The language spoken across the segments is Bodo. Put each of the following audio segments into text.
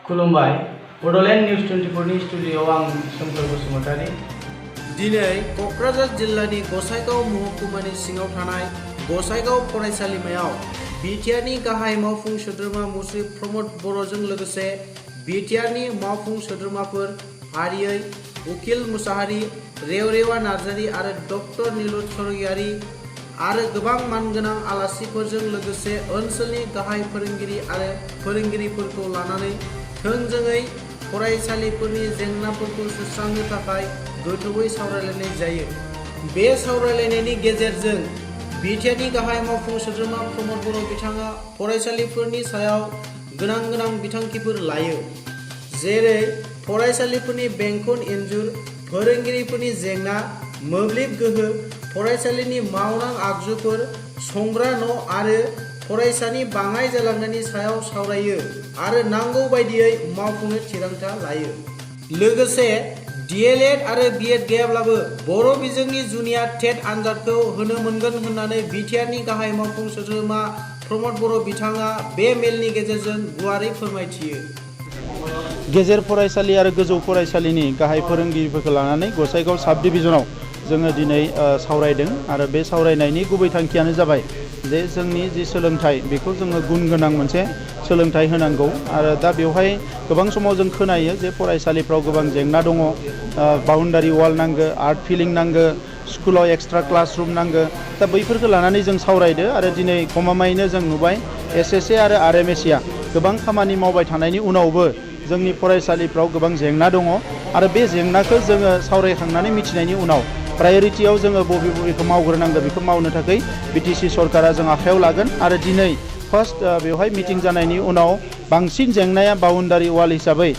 खुलुमबाय बड'लेण्ड निउज 24 नि स्टुडिय'आव आं सोमखोर बसुमतारी। दिनै क'क्राझार जिल्लानि गसाइगाव महकुमानि सिङाव थानाय गसाइगाव फरायसालिमायाव बिटिआरनि गाहाय मावफुं सोद्रोमा मुस्रि प्रमद बर'जों लोगोसे बिटिआरनि मावफुं सोद्रोमाफोर फारियै उकिल मुसाहारि, रेवरेवा नार्जारि आरो डक्टर नीलुत सरगियारि आरो गोबां मानगोनां आलासिफोरजों लोगोसे ओनसोलनि गाहाय फोरोंगिरि आरो फोरोंगिरिफोरखौ लानानै थोंजोङै फरायसालिफोरनि जेंनाफोरखौ सुस्रांनो थाखाय गोथौवै सावरायलायनाय जायो। बे सावरायलायनायनि गेजेरजों बिटिआरनि गाहाय मावफुं सोद्रोमा प्रमद बर' बिथाङा फरायसालिफोरनि सायाव गोनां बिथांखिफोर लायो, जेरै फरायसालिफोरनि बेंखन इन्जुर, फोरोंगिरिफोरनि जेंना, मोब्लिब गोहो, फरायसालिनि मावनां आगजुफोर, संग्रा न' आरो फरायसानि बाङाइ जालांनायनि सायाव सावरायो आरो नांगौ बायदियै मावफुंनो थिरांथा लायो। लोगोसे DLED आरो BEd गैयाब्लाबो बर' बिजोंनि जुनिया टेट आनजादखौ होनो मोनगोन होननानै बिटिआरनि गाहाय मावफुं सोद्रोमा प्रमद बर' बिथाङा बे मेलनि गेजेरजों गुवारै फोरमायथियो। गेजेर फरायसालि आरो गोजौ फरायसालिनि गाहाय फोरोंगिरिफोरखौ लानानै गसाइगाव साब डिभिजनाव जोङो दिनै सावरायदों आरो बे सावरायनायनि गुबै थांखियानो जाबाय जे जोंनि जि सोलोंथाइ बेखौ जोङो गुन गोनां मोनसे सोलोंथाइ होनांगौ आरो दा बेवहाय गोबां समाव जों खोनायो जे फरायसालिफ्राव गोबां जेंना दङ, बाउन्डारि वाल नांगौ, आर्ट फिलिं नांगौ, स्कुलाव एक्सट्रा क्लासरुम नांगौ। दा बैफोरखौ लानानै जों सावरायदो आरो दिनै गमामायैनो जों नुबाय SSA आरो RMSA गोबां खामानि मावबाय थानायनि उनावबो जोंनि फरायसालिफ्राव गोबां जेंना दङ आरो बे जेंनाखौ जोङो सावरायखांनानै मिथिनायनि उनाव प्रायरिटियाव जोङो बबेखौ मावग्रोनांगौ बेखौ मावनो थाखाय BTC सरकारा जों आखायाव लागोन आरो दिनै फार्स्ट बेवहाय मिटिं जानायनि उनाव बांसिन जेंनाया बाउन्डारि वाल हिसाबै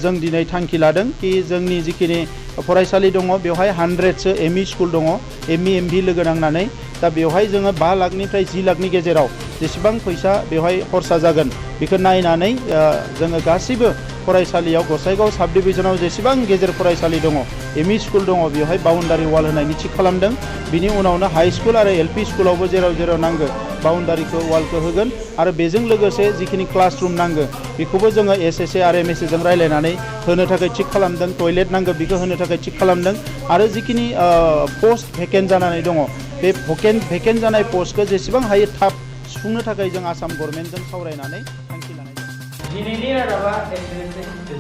जों दिनै थांखि लादों कि जोंनि जिखिनि फरायसालि दङ बेवहाय 100सो ME स्कुल दङ, ME MV लोगो नांनानै। दा बेवहाय जोङो 5 लाखनिफ्राय 10 लाखनि गेजेराव जेसेबां फैसा बेवहाय खरसा जागोन बेखौ नायनानै जोङो गासैबो फरायसालियाव गसाइगाव साब डिभिजनाव जेसेबां गेजेर फरायसालि दङ, ME स्कुल दङ बेवहाय बाउन्डारि वाल होनायनि थि खालामदों। बिनि उनावनो हाई स्कुल आरो LP स्कुलावबो जेराव नांगौ बाउन्डारिखौ वालखौ होगोन आरो बेजों लोगोसे जिखिनि क्लासरुम नांगौ बेखौबो जोङो SSA RMSA जों रायज्लायनानै होनो थाखाय थिग खालामदों। टयलेट नांगौ बेखौ होनो थाखाय थिग खालामदों आरो जिखिनि पस्ट भेकेन्ट जानानै दङ बे भेकेन्ट जानाय पस्टखौ जेसेबां हायो थाब सुफुंनो थाखाय जों आसाम गभर्नमेन्टजों सावरायनानै थांखि लानाय जादों। दिनैनि रादाबा एसेनोसै।